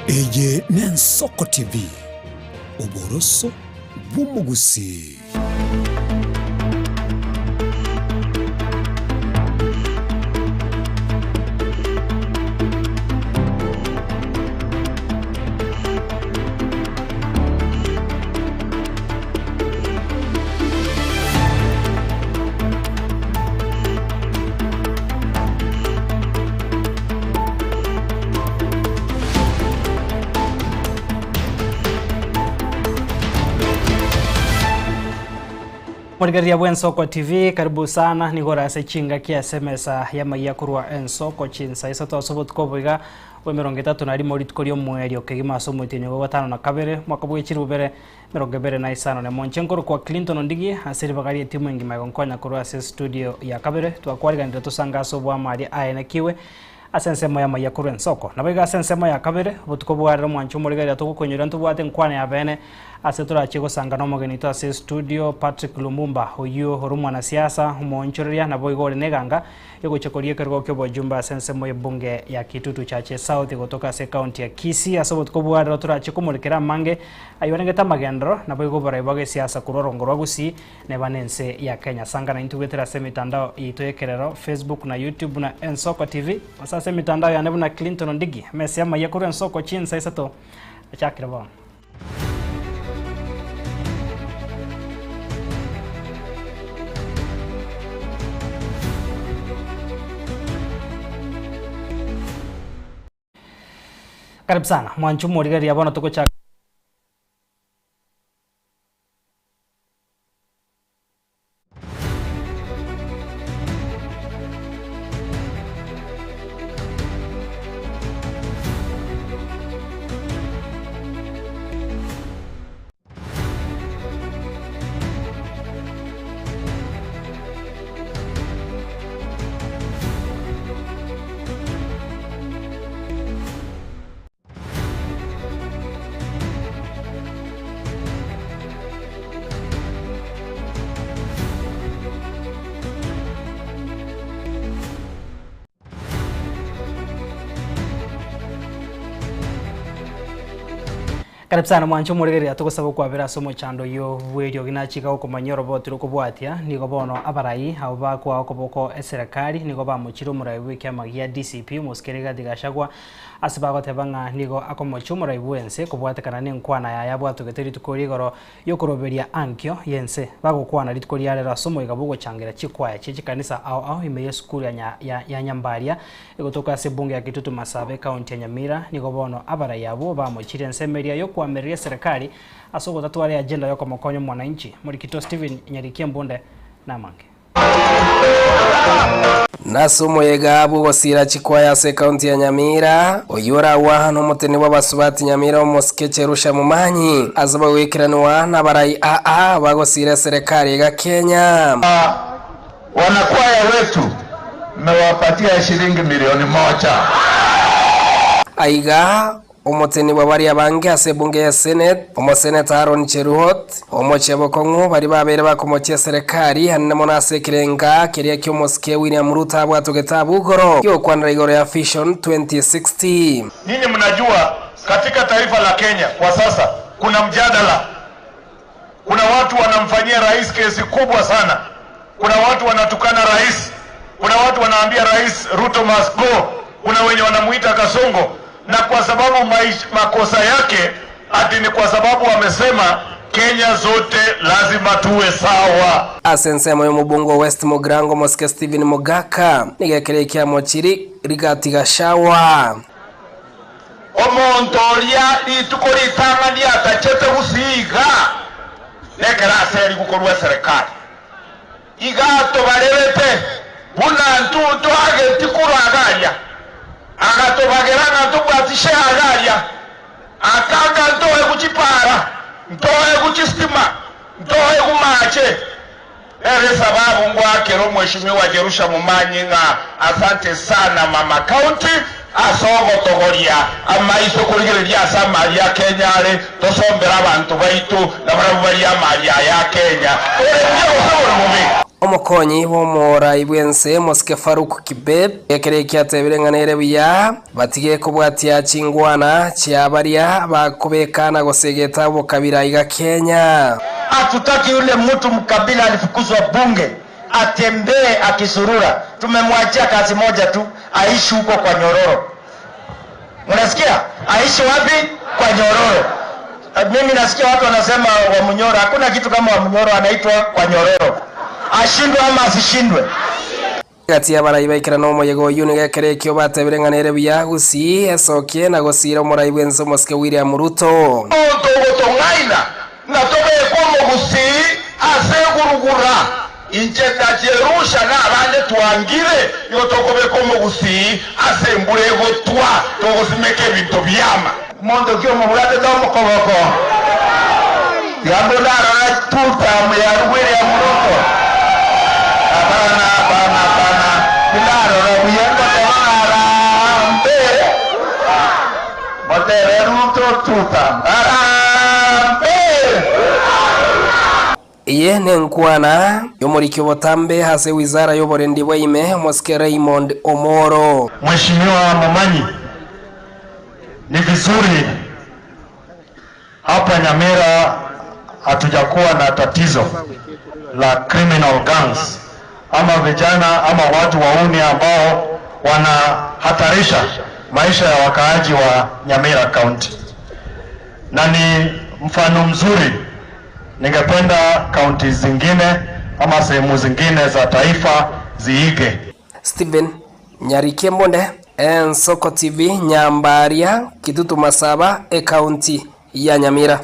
Eye n'Ensoko TV, oboroso bw'omogusii. Morigereria bw'Ensoko TV, karibu sana nigo ore ase chingaki ase emesa y'amaiya korwa Ensoko chinsa isato ase obotuko obo iga bw'emerongo etato na rimo rituko ri'omoerio kegima ase omotienyi ogo gatano na kabere omwaka bwe chilifu bibere Emerongo ebere na isano nemo. Inche nkorokwa Clinton Ondigi ase ribaga ri'etimu engima egonkonya korwa ase estudio ya kabere. Twakwariganire tosange ase oboamo aria aenekiwe ase ensemo y'amayia korwa ensoko. Naboigo ase ensemo ya kabere, obotuko bwarero omwancho omorigereria togokoinyoria ntobwate enkwana ya beene ase torachie gosanga nomogeni oito ase estudio Patrick Lumumba oyio ore omwanasiasa, omoonchoreria naboigo ore neganga Egochia koria ekerogo ki'obojumbe ase ensemo y'ebunge ya Kitutu Chache South gotoka ase ekaunti ya Kisii ase obotuko bwa rero torache komorekera amange aywanegete amagenderero naboigo oborai bwa gesiasa korwa orongo rwa Gusii neba nense ya Kenya. Sanga naintwe goetera ase emitandao yaito y'ekerero Facebook na YouTube buna Ensoko TV gose ase emitandao yane buna Clinton Ondigi. Amese amayia korwa Ensoko chinsa isato achakire bono. Karibu sana mwancho omorigereria bono togochaka. Karibu sana mwanche omorigereria togosaba okwabera ase omochando oyio bw'eriogi nachika gokomanyia oroboti rokobwatia nigo bono abarai abwo bakoa okoboko eserekari nigo bamochire omorai bw'ekiama gia DCP omosike Rigathi Gachagua Ase bagoteba ng'a nigo akomochia omorai bw'ense kobwatekana nenkwana yaye abwatogete rituko rigoro y'okoroberia ankio y'ense. Bagokwana rituko ria rero ase omoika bw'ogochangera chikwaya chie chikanisa ao ao ime y'esukuru ya ya Nyambaria egotoka ase ebunge ya Kitutu Masaaba ekaunti ya Nyamira. Nigo bono abarai abwo bamochirie ensemo eria y'okoamereria eserekari ase ogotatwara eagenda y'okomokonya omwananchi. Morikito Stephen Nyarikia Embunde namange. Nase omoyega bw'ogosiira chikwaya ase ekaunti ya Nyamira, oyio oragwa nomoteni bw'abasubati Nyamira omosike Cherusha Momanyi, ase bagoikeranigwa nabarai aa bagosiira eserekari iga Kenya. Wanakwaya wetu mmewapatia shilingi milioni moja. Aiga Omoteni bwa baria abange ase ebunge ya Senate, Omoseneta Aaron Cheruhot, omochie bokong'u baria babeire bakomochia eserekari anene mono ase ekerenga keria ki'omosike William Ruto abwatogete abwo igoro gi'ogokwanera igoro ya Vision 2060. Nyinyi mnajua katika taifa la Kenya kwa sasa kuna mjadala, kuna watu wanamfanyia rais kesi kubwa sana, kuna watu wanatukana rais, kuna watu wanaambia rais Ruto must go, kuna wenye wanamuita Kasongo, na kwa sababu maish, makosa yake ati ni kwa sababu amesema Kenya zote lazima tuwe sawa. Ase ensemo y'omobunge o West Mugirango omosike Stephen Mogaka, nigo ekero ekiamochiri Rigathi Gachagua. Omonto oria rituko ritang'ani atachete gusii iga, nekero aserigwe korwa eserekari. Iga atobarerete buna ntwe ntwageti korwa iga aria, agatobagera ng'a ntobwati share iga aria, akanga ntoegwe chipara, ntoegwe chistima, ntoegwe mache. Nere esababu ngoakera omweshimiwa Jerusha Momanyi ng'a asante sana mama county. Ase ogotogoria amaiso korigereria ase amari a Kenya are, tosombere abanto baito, na barabwo barie amari aya a Kenya. Ore buya gose ore bobe? Omokonyi bw'omorai bw'ense Mosike Farouk Kibet ekero ekio atebire ng'a nere buya batige kobwatia chingwana chia baria bakobeka na gosegeta obokabira iga Kenya. Hatutaki yule mtu mkabila alifukuzwa bunge atembee akizurura. Tumemwachia kazi moja tu, aishi huko kwa nyororo. Mnasikia? Aishi wapi? Kwa nyororo. Mimi nasikia watu wanasema Wamunyoro. Hakuna kitu kama Wamunyoro, anaitwa kwa nyororo. Ashindwe ama asishindwe. Egati y'abarai baikerana omoyega oyio nigo ekero ekio batebire ng'a nere buya gusii esokie na gosiira omorai bw'ense omosike William Ruto. Omonto ogotong'aina ng'a tobekwe omogusii ase egurugura, inche na Jerusha na abande twangire, igo tokobeka omogusii ase embura egotwa, togosimeka ebinto bi'ama. Monto ki omobwatete omokoboko? Tiga ndarora two-term ya William Ruto. Hapana, hapana, hapana. Tindarora buya ngoteba ng'a harambee. Motebe Ruto two-term. Harambee! Eye nenkwana y'omoriki obotambe ase ewizara y'oborendi bwa ime, omosike Raymond Omoro. Mheshimiwa Momanyi, ni vizuri hapa Nyamira hatujakuwa na tatizo la criminal gangs ama vijana ama watu wauni ambao wanahatarisha maisha ya wakaaji wa Nyamira County, na ni mfano mzuri. Ningependa kaunti zingine ama sehemu zingine za taifa ziige. Stephen Nyarikie Mbonde, Ensoko TV, Nyambaria, Kitutu Masaba, Ekaunti ya Nyamira.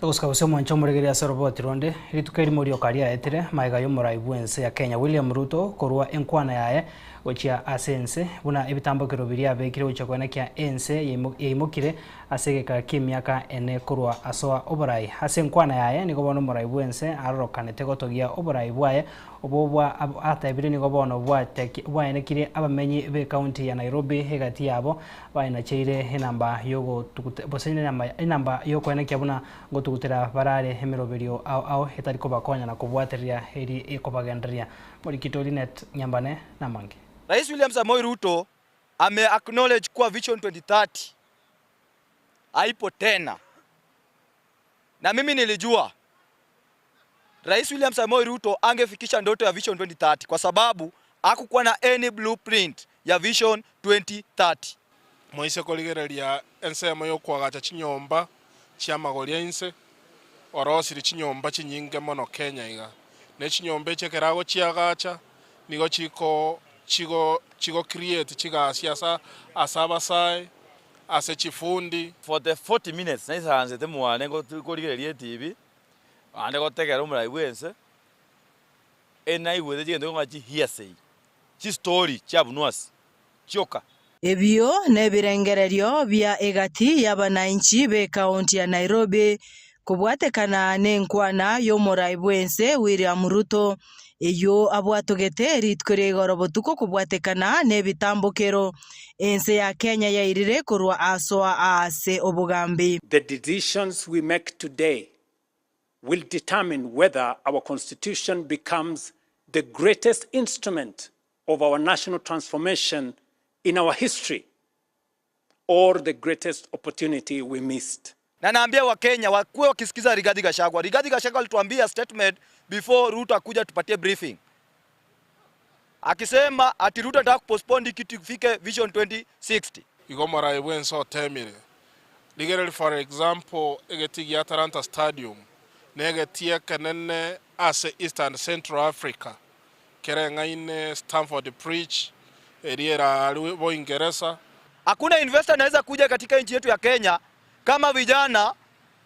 Togosika gose omwancho omoregereria ase oroboti ronde, rituko erimo rioka riaetire magega y'omorai bw'ense ya Kenya William Ruto korwa enkwana yaye gochia ase ense buna ebitambokero biria abekire gochia koenekia ense yaimokire ase egeka ki'emiaka ene korwa asoa oborai. Ase enkwana yaye nigo bono omorai bw'ense arorokanete gotogia oborai bwaye obwo bwa atebire nigo bono bwaenekirie abamenyi b'ecounty ya Nairobi egati yabo baenacheire enamba yogotuguta gose enamba yokoenekia buna ngotugutera barare emeroberio ao ao etari kobakonya na kobwatereria eri ekobagendereria. Morikito Linet Nyambane namange. Rais William Samoei Ruto ame acknowledge kuwa Vision 2030 haipo tena, na mimi nilijua Rais William Samoei Ruto angefikisha ndoto ya Vision 2030 kwa sababu hakukuwa na any blueprint ya Vision 2030. Moise korigereria ensemo y'okoagacha chinyomba chi'amagori a inse, orosirie chinyomba chinyinge mono Kenya iga. Ne chinyomba echi ekero agochiagacha, nigo chiko chigo chigo create chigasi asa ase abasae, ase chifundi. For the 40 minutes naisaransete mwane korigereria etibi, naende gotegera omorai bwense, enaigwete chigento ng'a chi hearsay, chistori chiabunwa ase chioka. Ebio nebirengererio bia egati y'abanainchi b'ekaunti ya Nairobi kobwatekana nenkwana y'omorai bw'ense William Ruto eyio abwatogete rituko ria igoro botuko kobwatekana nebitambokero ense ya Kenya yairire korwa asoa ase obogambi. The decisions we make today will determine whether our constitution becomes the greatest instrument of our national transformation in our history or the greatest opportunity we missed. Na naambia Wakenya wakuwe wakisikiza Rigathi Gachagua. Rigathi Gachagua alituambia statement before Ruto akuja tupatie briefing. Akisema ati Ruto anataka kupostpone kitu ifike Vision 2060. Igo omorai bwense otemire. Rigereria for example egetii gia Talanta Stadium negetii ekenene ase East and Central Africa kereng'aine Stamford Bridge eria ere aria Boingeresa. Hakuna investor anaweza kuja katika nchi yetu ya Kenya kama vijana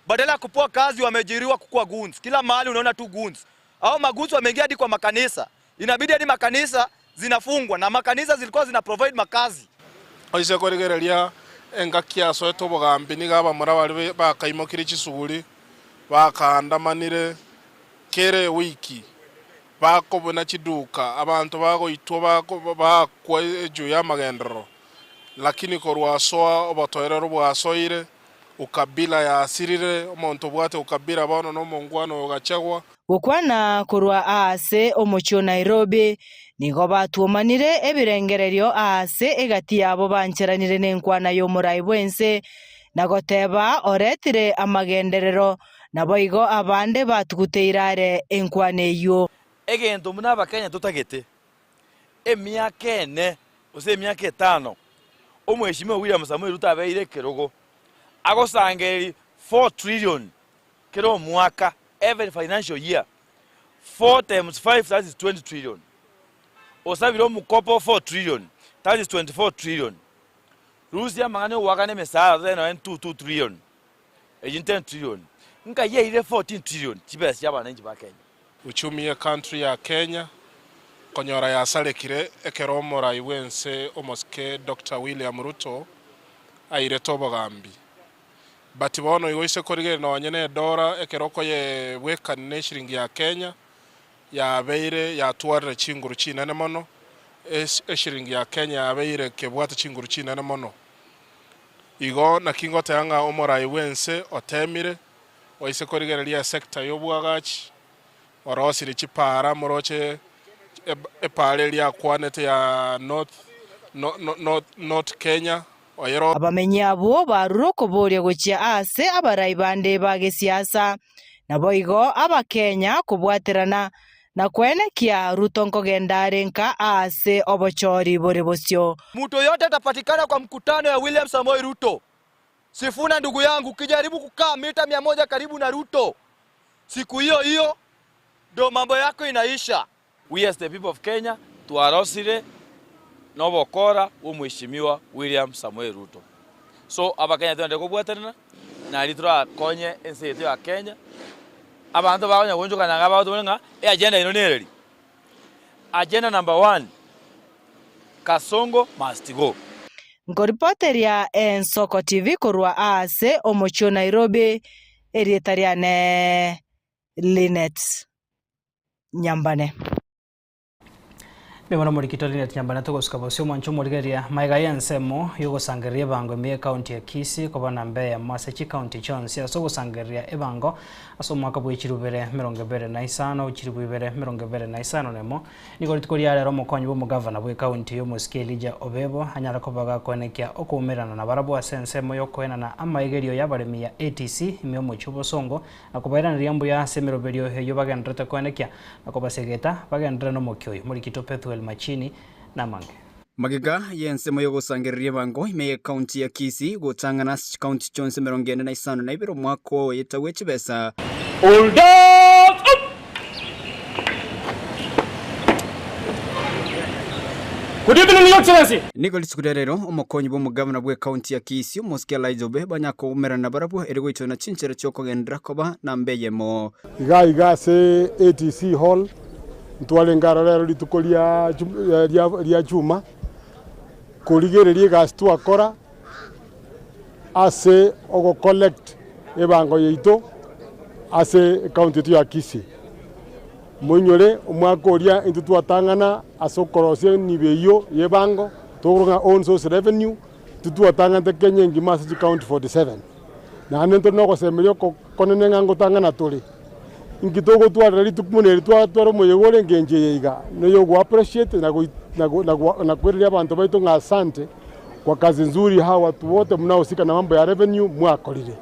badala ya kupewa kazi wameajiriwa kukua goons. Kila mahali unaona tu goons. Au magoons wameingia hadi kwa makanisa. Inabidi hadi makanisa zinafungwa na makanisa zilikuwa zina provide makazi. Oise korigereria engaki yasoete obogambi nigo abamura baria bakaimokirie chisuguri bakaandamanire kere ewiki. Bakobuna chiduka, abanto bagoitwa baakwa ejuu y'amagenderero, lakini korwa asoa obotoereru bwasoire, ukabila yasirire, omonto obwate ukabila bono nomongwana oyo ogachegwa. Gokwana korwa aase omochie o Nairobi, nigo batwomanire ebirengererio aase egati yabo bancheranire nenkwana y'omorai bw'ense, na goteba oretire amagenderero Naboigo abande batuguteire are enkwana eyio. Egento buna Abakenya totagete, emiaka ene gose emiaka etano, Omweshimiwa William Samoei Ruto abeire ekerogo, agosangereria 4 trillion kera omwaka, every financial year, 4 times 5 that is 20 trillion. Osabire omokopo 4 trillion, that is 24 trillion. Rusia amang'ana ya ogoakana emesara totebe nonya 2 2 trillion. Eyio 10 trillion, nkai yairire 14 trillion chibesa chia abananchi ba Kenya. Uchumi ye country ya Kenya konyora yasarekire ekero omorai bwense omosike Doctor William Ruto airete obogambi. But bono igo ise korigereria nonye ne edora ekero okoyebwekania ne eshiringi ya Kenya yabeire yatwarire chinguru chinene mono, eshiringi ya Kenya yabeire kebwate chinguru chinene mono. Igo naki ngoteba ng'a omorai bw'ense oteemire, oise korigereria esector y'obwagachi, orosirie chipaara moroche epaara eria akwanete ya North North Kenya oyero. Abamenyi abwo barure okoboria gochia aase abarai bande ba gesiasa, naboigo Abakenya kobwaterana na koenekia Ruto nkogenda are nka aase obochori bore bosio. Mtu yoyote atapatikana kwa mkutano ya William Samoei Ruto. Sifuna ndugu yangu, ukijaribu kukaa mita 100 karibu na Ruto, siku hiyo hiyo ndo mambo yako inaisha. We as the people of Kenya twarosire nobokora bw'omweshimiwa William Samoei Ruto. So abakenya twende kobwatanana nari torakonye ense yaito ya Kenya. Abanto bakonya goonchokana iga bagoteba ng'a eagenda eno nereri. Agenda number one, Kasongo must go. Nkoripoteria Ensoko TV korwa aase omochie o Nairobi, erieta riane Linet Nyambane. Nigo nomorikito Linet Nyambane togosuka bosio omwancho omorigereria magega y'ensemo y'ogosangereria ebango ime y'ecounty ya Kisii koba namba eyemo ase chicounty chionsi ase ogosangereria ebango ase omwaka bwe chilifu ibere emerongo ebere na isano chilifu ibere emerongo ebere na isano na emo. Nigo rituko ria rero omokonyi bw'omogavana bw'ecounty y'omosike Elijah Obebo anyare koba gakoenekia okoumerana nabarabwo ase ensemo y'okoenana amaigerio y'abaremi ya ATC ime y'omochie obosongo Na kobairaneria mbuya ase emeroberio eyio bagendererete koenekia, na kobasegeta bagenderere nomokia oyo. Morikito Pethuel Machini namange. Magega y'ensemo y'ogosangereria ebango ime y'ecounty ya Kisii gotang'ana ase chicounty chionsi 45 omwaka oyo bwe chibesa. Hold up! Good evening, Your Excellency. Nigo rituko ria rero omokonyi bw'omogavana bw'ecounty ya Kisii omosike Elijah Obe banyakoumerana nabarabwo ere goichorana chinchera chi'okogenderera koba namba eyemo. Iga iga ase ATC Hall ntwarenge aroro rero rituko ria ria chuma korigereria egasi twakora ase ogo collect ebango yaito ase ecounty yaito ya Kisii. Moinyore omwaka oria intwe twatang'ana ase okorosia enibo eyio y'ebango, tokoroka ng'a own source revenue, intwe twatang'anete Kenya engima ase chicounty 47. Naende ntore nogosemeria okonene ng'a ngotang'ana tore. Inki togotwarera rituko buna eri twatwara omoyega ore engencho eye iga, noyo ogo appreciate na goi na go na go na koereria abanto baito ng'a asante kwa kazi nzuri hawa watu wote mnaohusika na mambo ya revenue mwakorire.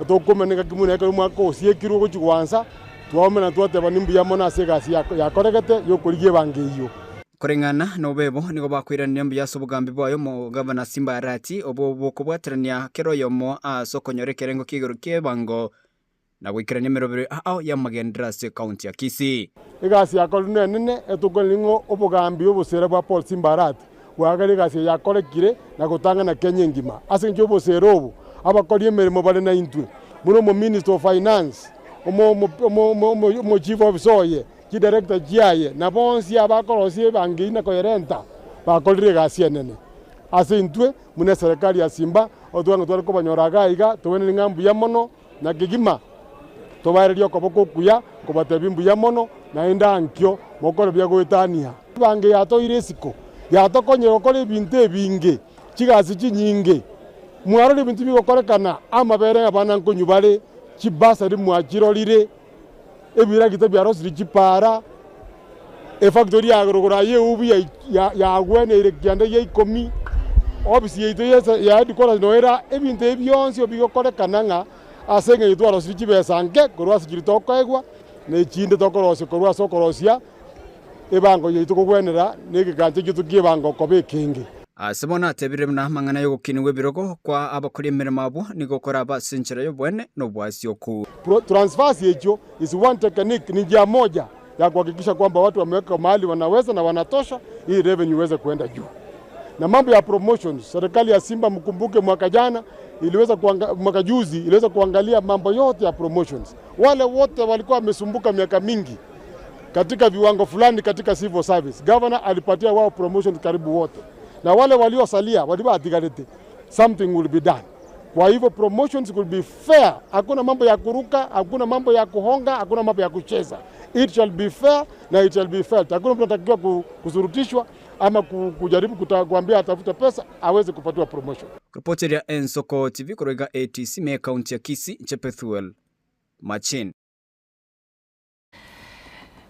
Tokomanya engaki buna ekero omwaka osiekirwe ogochia goansa, Twaumera twateba nimbuya mono ase egasi yakoregete y'okorigia ebango eyio. Koreng'ana nobebo nigo bakoiraneria mbuya ase obogambi bwaye omogavana Simba Arati, obwo bokobwaterania kera oyomo ase okonyora ekerengo kia igoro ki'ebango na goikerania emeroberio ao y'amagenderero ase ekaunti ya Kisii. Egasi yakorire nenene etokoraniri ng'a obogambi obosera bwa Paul Simba Arati bwagera egasi eye yakorekire na gotang'ana Kenya engima. Ase engencho y'obosera obo, abakori emeremo bare naintwe, buna omominister of finance, omo chief officer oye, chidirector chiaye, na bonsi abakorosia ebango eyio na koyerenta, bakorire egasi enene. Ase intwe, buna eserekari ya Simba, otwange tware kobanyora iga iga, tobwenereti ng'a mbuya mono, na kegima tobaererie okoboko okuya, kobatebia mbuya mono. naende ankio mokore buya goetania. Ebango yatoire isiko, yatokonyire gokora ebinto ebinge, chigasi chinyinge. Mwarora ebinto bigokorekana, amabere abana nkonywa bare, chibasari mwachirorire, ebiragita biarosirie chipara, efactory ya rogoro aye eubi yagweneire kianda gia ikomi, ofisi yaito ya headquarters noyo ere aa, ebinto ebi bionsi bigokorekana ng'a ase eng'encho twarosirie chibesa nke korwa ase chiria tokoegwa, na echinde tokorosia korwa ase okorosia ebango yaito kogwenera na egegancha giaito ki'ebango koba ekenge. Ase bono atebire buna amang'ana y'ogokinigwa ebirogo kwa abakori emeremo abwo nigo koraba ase enchera y'oboene na obwasioku. Transfers echio is one technique, ni njia moja ya kuhakikisha kwamba watu wamewekwa mahali wanaweza na wanatosha ili revenue iweze kuenda juu. Na mambo ya promotions, serikali ya Simba mkumbuke mwaka jana iliweza kuanga, mwaka juzi iliweza kuangalia mambo yote ya promotions. Wale wote walikuwa wamesumbuka miaka mingi katika viwango fulani katika civil service. Governor alipatia wao promotions karibu wote, na wale waliosalia walibatigarete, something will be done. Kwa hivyo promotions will be fair. Hakuna mambo ya kuruka, hakuna mambo ya kuhonga, hakuna mambo ya kucheza. It shall be fair na it shall be felt. Hakuna mtu anatakiwa kusurutishwa ama kujaribu kuambia atafute pesa aweze kupatiwa promotion. Ripoteria Ensoko TV korwa iga ATC me ekaunti ya Kisii, inche Pethuel Machin.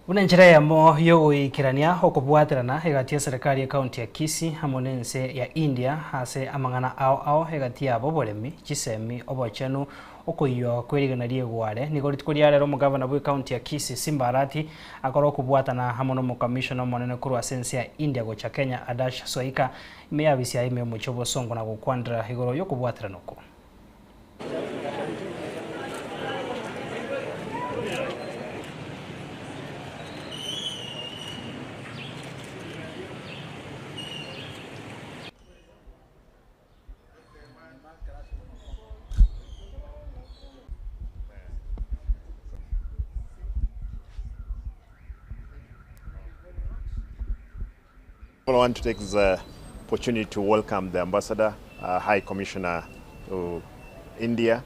Buna enchera eyemo y'ogoikerania okobwaterana egati y'eserekari y'ecounty ya Kisii amo n'ense ya India ase amang'ana ao ao egati yabo oboremi, chisemi, obochenu, okoiywa kwerigena ri'egware. Nigo rituko ria rero omogavana bw'ecounty ya Kisii Simba Arati akore okobwatana amo n'omokamishona omonene korwa ase ense ya India gocha Kenya Adarsh Swaika ime y'abisi yaye ime y'omochie obosongo na gokwanera igoro y'okobwaterana oko. I want to take this opportunity to welcome the Ambassador, High Commissioner of India,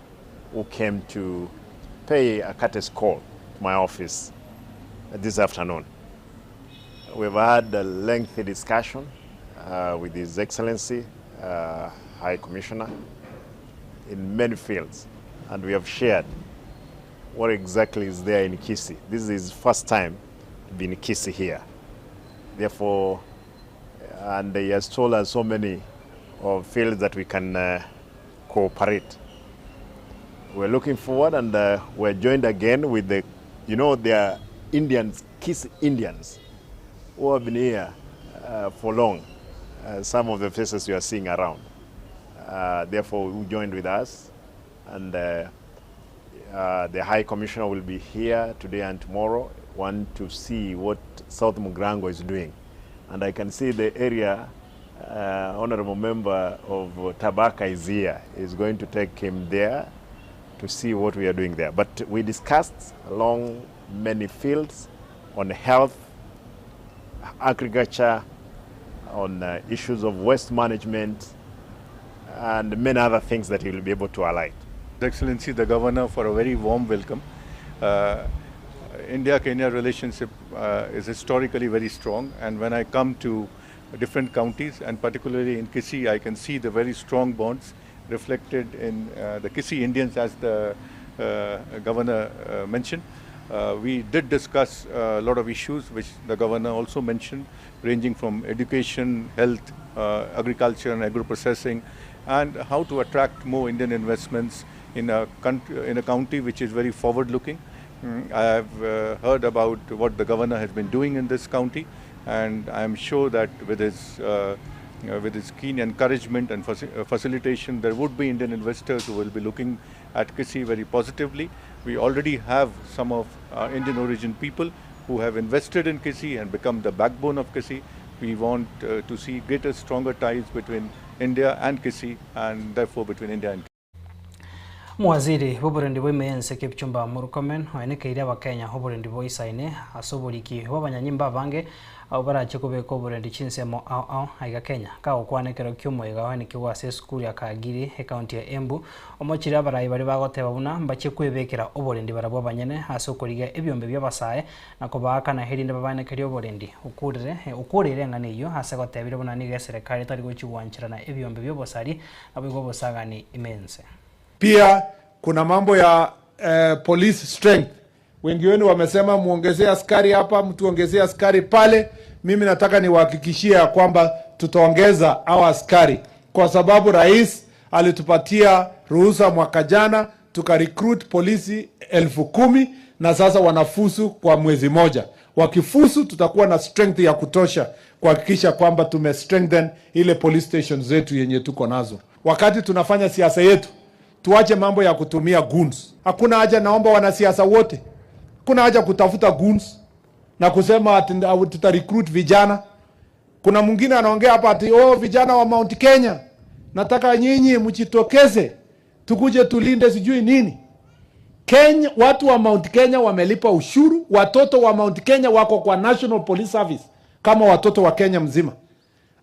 who came to pay a courtesy call to my office this afternoon. We've had a lengthy discussion with His Excellency, High Commissioner, in many fields, and we have shared what exactly is there in Kisii. This is his first time to be in Kisii here. Therefore, and he has told us so many of fields that we can cooperate. We're looking forward, and we're joined again with the, you know, there are Indians, Kisii Indians, who have been here for long. Some of the faces you are seeing around. Therefore, who joined with us, and the High Commissioner will be here today and tomorrow. Want to see what South Mugirango is doing. And I can see the area, Honorable Member of Tabaka is here. Is going to take him there to see what we are doing there. But we discussed along many fields on health, agriculture, on issues of waste management, and many other things that he will be able to highlight. His Excellency the Governor for a very warm welcome. India-Kenya relationship is historically very strong, and when I come to different counties, and particularly in Kisii, I can see the very strong bonds reflected in the Kisii Indians, as the Governor mentioned. We did discuss a lot of issues which the Governor also mentioned, ranging from education, health, agriculture and agro-processing, and how to attract more Indian investments in a country, in a county which is very forward-looking. I have heard about what the Governor has been doing in this county, and I am sure that with his keen encouragement and facilitation, there would be Indian investors who will be looking at Kisii very positively. We already have some of our Indian origin people who have invested in Kisii and become the backbone of Kisii. We want to see greater, stronger ties between India and Kisii, and therefore between India and Kisii. Omowaziri bw'oborendi bwa ime y'ense Kipchumba Murkomen oenekeire Abakenya oborendi boisaine ase oboriki bw'abanyanyimbo abange abwo barache kobeka oborendi chinsemo ao ao aiga Kenya. Kagokwana ekero ki'omoyega oenekigwe ase esukuru ya Kagiri ekaunti ya Embu, omochire abarai baria bagoteba buna mbachie kwebekera oborendi barabwo abanyene ase okorigia ebiombe bi'abasae na kobaakana erinde babaenekerie oborendi. Okurire okurire eng'ana eyio ase gotebire buna nigo eserekari etari gochia gwancherana ebiombe bi'obosari naboigo obosagani ime ense. Pia kuna mambo ya eh, police strength. Wengi wenu wamesema muongezee askari hapa, mtuongezee askari pale. Mimi nataka niwahakikishie ya kwamba tutaongeza hawa askari kwa sababu rais alitupatia ruhusa mwaka jana tukarecruit polisi 10,000 na sasa wanafusu kwa mwezi moja. Wakifusu tutakuwa na strength ya kutosha kuhakikisha kwamba tume strengthen ile police station zetu yenye tuko nazo. Wakati tunafanya siasa yetu, tuache mambo ya kutumia goons. Hakuna haja, naomba wanasiasa wote, kuna haja kutafuta goons na kusema ati tuta recruit vijana. Kuna mwingine anaongea hapa ati oh, vijana wa Mount Kenya, nataka nyinyi mjitokeze tukuje tulinde sijui nini. Kenya, watu wa Mount Kenya wamelipa ushuru, watoto wa Mount Kenya wako kwa National Police Service kama watoto wa Kenya mzima.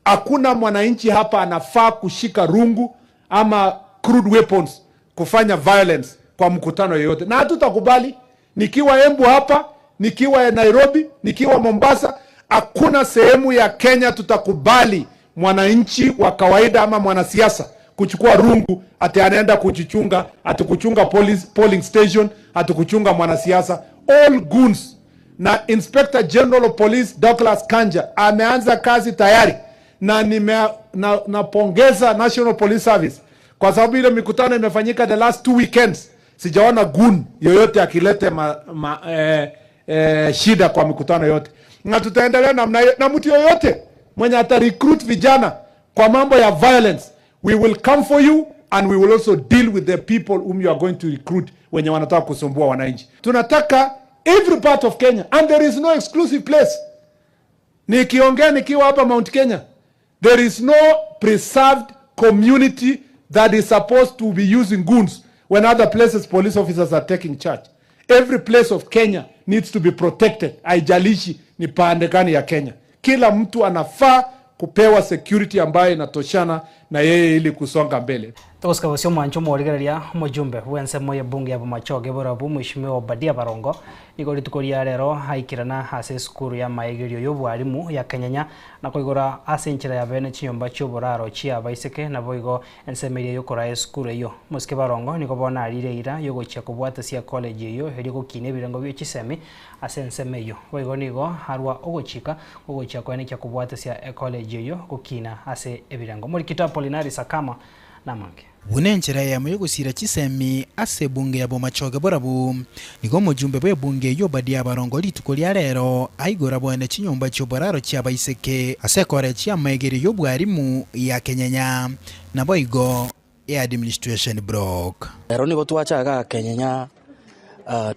Hakuna mwananchi hapa anafaa kushika rungu ama crude weapons kufanya violence kwa mkutano yoyote, na hatutakubali. Nikiwa Embu hapa, nikiwa Nairobi, nikiwa Mombasa, hakuna sehemu ya Kenya tutakubali mwananchi wa kawaida ama mwanasiasa kuchukua rungu ati anaenda kujichunga, ati kuchunga police, polling station, ati kuchunga mwanasiasa. All goons. Na Inspector General of Police Douglas Kanja ameanza kazi tayari, na nime na, napongeza National Police Service kwa sababu ile mikutano imefanyika the last two weekends, sijaona goon yoyote akilete ma, ma, eh, eh, shida kwa mikutano yote, na tutaendelea namna hiyo, na mtu yoyote mwenye ata recruit vijana kwa mambo ya violence, we will come for you and we will also deal with the people whom you are going to recruit wenye wanataka kusumbua wananchi. Tunataka every part of Kenya and there is no exclusive place. Nikiongea nikiwa hapa Mount Kenya, there is no preserved community that is supposed to be using goons when other places police officers are taking charge. Every place of Kenya needs to be protected. Haijalishi ni pande gani ya Kenya. Kila mtu anafaa kupewa security ambayo inatoshana na yeye ili kusonga mbele. Togosika bosio omwancho omorigereria omojumbe bw'ensemo y'ebunge ya Bomachoge Borabu Mweshimiwa Obadia Barongo nigo rituko ria rero aikerana ase esukuru y'amaegerio y'obwarimu ya Kenyenya na koigora ase enchera ya bene chinyomba chi'oboraro chi'abaiseke naboigo ensemo eria y'okoraa esukuru eyio. Omosike Barongo nigo bono arire eira y'ogochia kobwatesia college eyio erio gokina ebirengo bie chisemi ase ensemo eyio. Boigo nigo arwa ogochika gogochia koenekia kobwatesia ecollege eyio gokina ase ebirengo. Omorikito Apolinari Sakama namange. Buna enchera eyemo y'ogosiira chisemi ase ebunge ya Bomachoge Borabu, nigo omojumbe bw'ebunge eyio Obadia Abarongo rituko ria rero aigora boene chinyomba chi'oboraro chi'abaiseke ase ekorechi y'amaegerio y'obwarimu ya Kenyenya, naboigo eAdministration Block. Ero nigo twacha igaa Kenyenya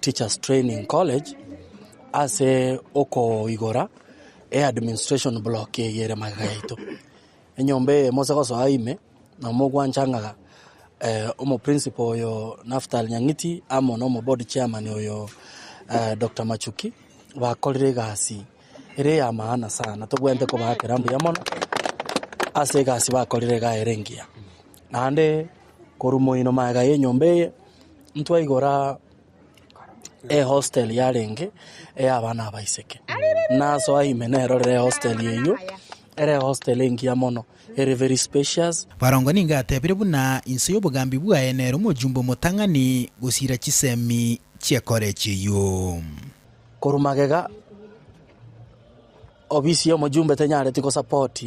Teachers Training College ase okoigora eAdministration Block eye ere magega yaito. Enyomba eye mose gosoa ime, na mogwancha ng'a omoprincipal oyo Naftali Nyang'iti amo na omoboard chairman oyo Doctor Machuki bakorire egasi ere eya maana sana tobwenerete kobaakera mbuya mono ase egasi bakorire iga ere engiya. Naende korwa moino magega ya enyomba eye, ntwaigora ehostel yarenge ey'abana abaiseke. Nasoa ime nerorere ehostel eyio, ere ehostel engiya mono, ere very spacious. Barongo nigo atebire buna inse y'obogambi bwaye nere omojumbe omotang'ani gosiira chisemi chi'ekorechi eyio. Korwa magega, obisi y'omojumbe tenyareti gosupport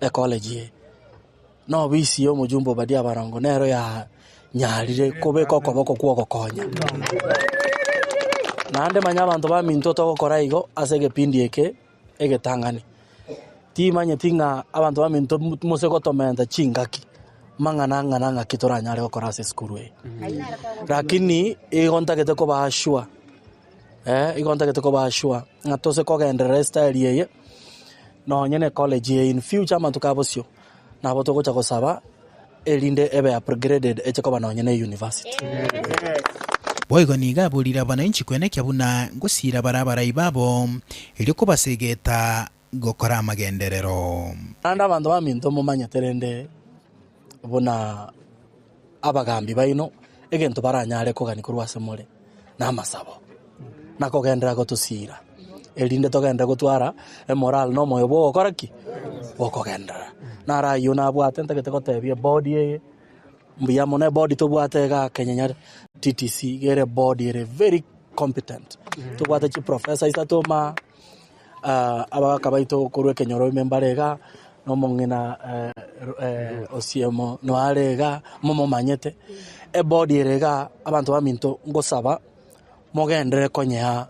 ecollege eye. Na obisi y'omojumbe Obadia Barongo nero yanyarire kobeka okoboko kw'ogokonya. Naende manya abanto baminto togokora igo ase egepindi eke egetang'ani. Timanyeti ng'a abanto baminto mose gotomenta chingaki mang'ana ang'ana ng'aki toranyare gokora ase esukuru eye. Lakini igo ntagete kobaa sure, igo ntagete kobaa sure ng'a tose kogenderera estyle eye nonye ne college eye in future amatuko a bosio. Nabo togocha gosaba erinde ebe upgraded eche koba nonye ne university. Boigo nigo aborire abananchi kwenekia buna ngosiira bare abarai babo, erio kobasegeta gokora amagenderero. Naende abanto baminto momanyete rende buna abagambi baino egento baranyare kogania korwa ase more namasabo, na kogenderera gotosiira, erinde togenderere gotwara emorale na omoyo bw'ogokora ki? Bw'okogenderera. Naro ayio nabwate ntagete gotebia ebodi eye, mbuya mono ebodi tobwate igaa Kenyenya TTC, iga ere ebodi ere very competent. Tobwate chiprofessor isato maa. Abagaka baito korwa ekenyoro ime mbare iga, na omong'ina Osiemo noare iga, momomanyete. Ebodi ere iga, abanto baminto ngosaba mogenderere konyea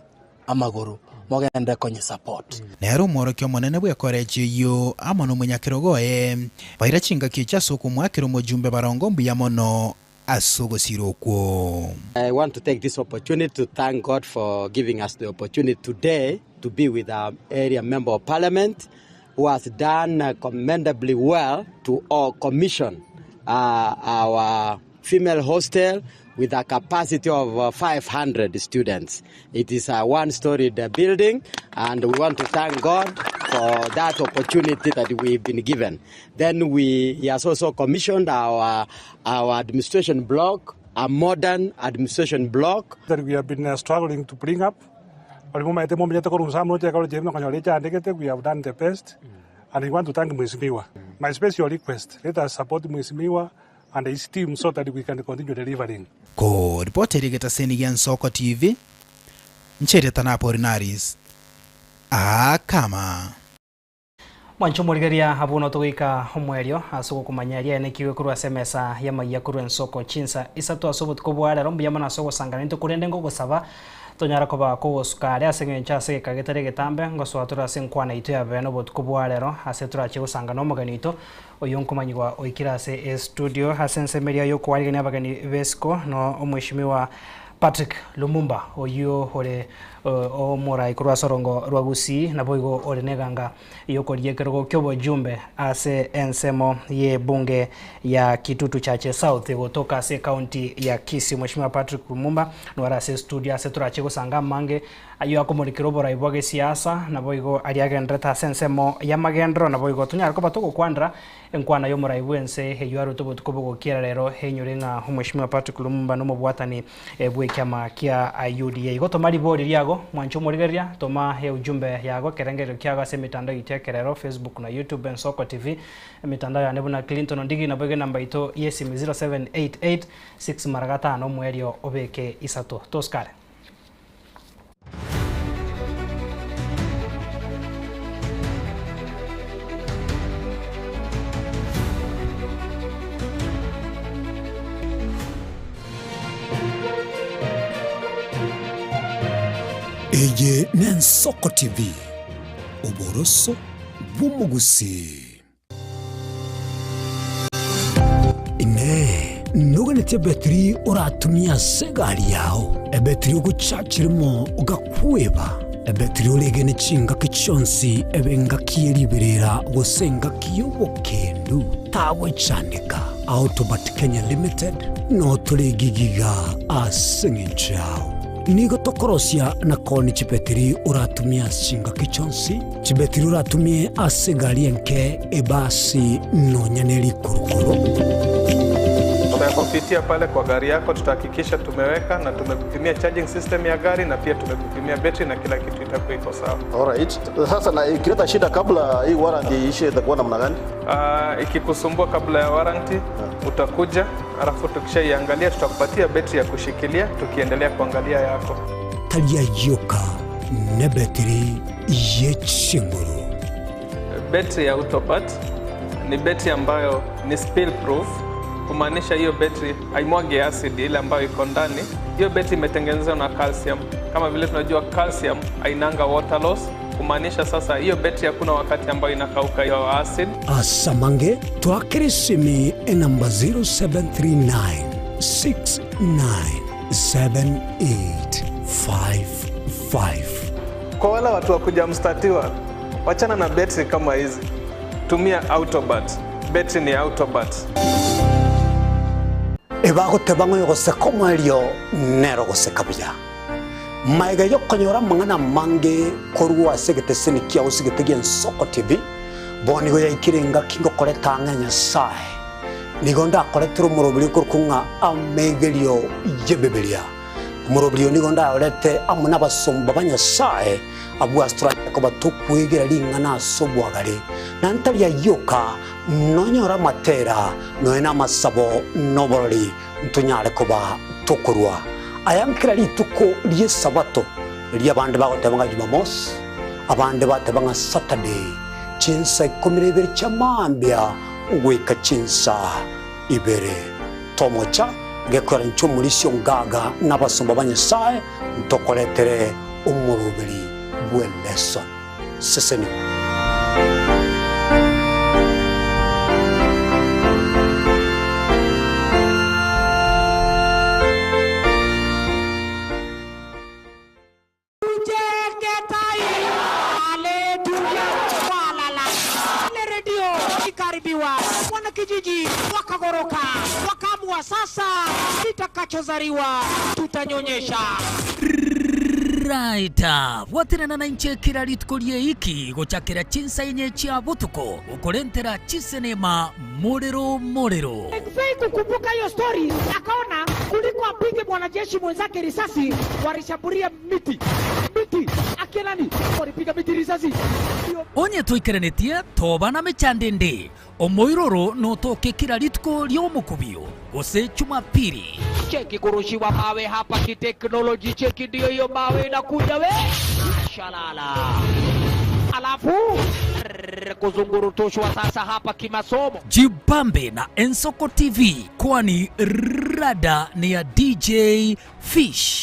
amagoro, mogenderere konyesupport. Nere omworokia omonene bw'ekorechi eyio amo nomonyakerogo oye, baira chingaki echio ase okomoakera omojumbe barongo mbuya mono ase ogosira okwo. I want to take this opportunity to thank God for giving us the opportunity today to be with our area member of parliament who has done commendably well to all commission uh, our female hostel with a capacity of uh, 500 students. It is a one-storied building and we want to thank God for that opportunity that we've been given. Then we, he has also commissioned our, our administration block, a modern administration block. That we have been uh, struggling to bring up. Bari mumaete mumenyete korwa nsa moche ekero chiri nokonyora echandegete, we have done the best and we want to thank Mheshimiwa. My special request, let us support Mheshimiwa and his team so that we can continue delivering. Koripota eria egetaseni gia Nsoko TV, ncherete Tanapolinaris Akama. Mwanche omorigereria abwo notogoika omoerio ase ogokomanya riaye nekigwe korwa ase emesa y'amayia korwa ensoko chinsa isato ase obotuko bwa rero mbuya mono ase ogosangana intwe korende ngogosaba tonyare koba kogosuka are ase eng'encho ase egeka getari egetambe ngosoa tore ase enkwana yaito ya bene obotuko bwa rero ase torachie gosangana omogeni oito oyo nkomanyigwa oikire ase estudio ase ensemo eria y'okoarigania abageni b'esiko no omweshimiwa Patrick Lumumba oyio ore omorai korwa ase orongo rwa Gusii naboigo ore neganga y'okoria ekerogo ki'obojumbe ase ensemo y'ebunge ya Kitutu Chache South gotoka ase ecounty ya Kisii. Mweshimiwa Patrick Lumumba nigo are ase estudio ase torache gosanga amange ayio akomorekera oborai bwa gesiasa naboigo aria agenderete ase ensemo y'amagenderero naboigo tonyare koba togokwanera Enkwana y'omorai bw'ense eyio arwete obotuko bogokiera rero enyore ng'a Omweshimiwa Patrick Lumumba nomobwatani bw'ekiama kia UDA. Igo toma ribori riago mwanche omorigereria, toma eujumbe yago ekerengererio kiago ase emetandao yaito y'ekerero, Facebook na YouTube, Ensoko TV, emetandao yane buna Clinton Ondigi naboigo enamba yaito y'esimi 0788 6 mara gatano omoerio obeke isato. Tosikare. Eye n'Ensoko TV, oboroso bw'omogusii. Inee! Noganetie ebetiri oratumie ase egari yao, ebetiri ogochachiremo ogakweba, ebetiri oregene chingaki chionsi ebe engaki ye riberera gose engaki y'obokendu? Tagwechandeka. Autobat Kenya Limited notore egigiga ase eng'encho yao. Nigo tokorosia na koonia chibetiri oratumie ase chingaki chionsi. Chibetiri oratumie ase egari enke, ebasi, nonya ne rikurukuru. Tutakupitia pale kwa gari yako, tutahakikisha tumeweka na tumekupimia charging system ya gari na pia tumekupimia betri na kila kitu itakuwa iko sawa. Alright. Sasa na ikileta shida kabla hii warranty iishe itakuwa namna gani? Uh, ikikusumbua kabla ya warranty utakuja, alafu tukishaiangalia tutakupatia betri ya kushikilia tukiendelea kuangalia yako. Tari ayio ka nebetiri ye chinguru. Betri ya Autobat ni betri ambayo ni spill proof, kumaanisha hiyo betri haimwagi acid ile ambayo iko ndani. Hiyo betri imetengenezwa na calcium. Kama vile tunajua calcium hainanga water loss, kumaanisha sasa hiyo betri hakuna wakati ambayo inakauka hiyo acid. Asamange twakere esimi enamba 0739 697855. Kwa wale watu wa kujamstatiwa, wachana na betri kama hizi, tumia Autobat. Betri ni Autobat. Ebagoteba ng'a oyogoseka omoerio nere ogoseka buya. Magega y'okonyora amang'ana amange korwa ase egeteseni kiao ase egete gi'Ensoko TV, bono nigo yaikire engaki ngokoreta ang'e Nyasae. Nigo ndakoretere omoroberi okorokwa ng'a Amegerio y'Ebibilia. Omoroberi oyo nigo ndayorete amo nabasomba ba Nyasae, abwo ase toranyare koba tokwegera ring'ana ase obwagare, na ntari ayio oka, nonyore amatera, nonya namasabo, na oborori, ntonyare koba tokorua aya nkera rituko ri'Esabato, erio abande bagoteba ng'a Jumamosi, abande bateba ng'a Saturday, chinsa ikomi na ibere chia mambia goika chinsa ibere. Tomocha gekora inche omorisia ongaga na abasomba ba Nyasae ntokoretere omoroberi bw'eleson. Sesenigwa. Wanakijiji wakagoroka wakaamua sasa, kitakachozaliwa tutanyonyesha. Right, bwaterana nainche kera rituko rie gochakera chinsa inye chia botuko okorentera chisenema morero morero. McVeigh kukumbuka hiyo story, akaona kuliko apige mwanajeshi mwenzake risasi, walishambulia miti miti, akina nani walipiga miti risasi. Onye toikerenetie toba na mechando ende omoiroro notoke kera rituko ri'omokubio gose Jumapili. Cheki kurushiwa mawe hapa kiteknoloji, cheki ndio hiyo mawe inakuja we shalala, alafu rrrr, kuzungurutushwa sasa hapa kimasomo. Jibambe na Ensoko TV kwani rada ni ya DJ Fish.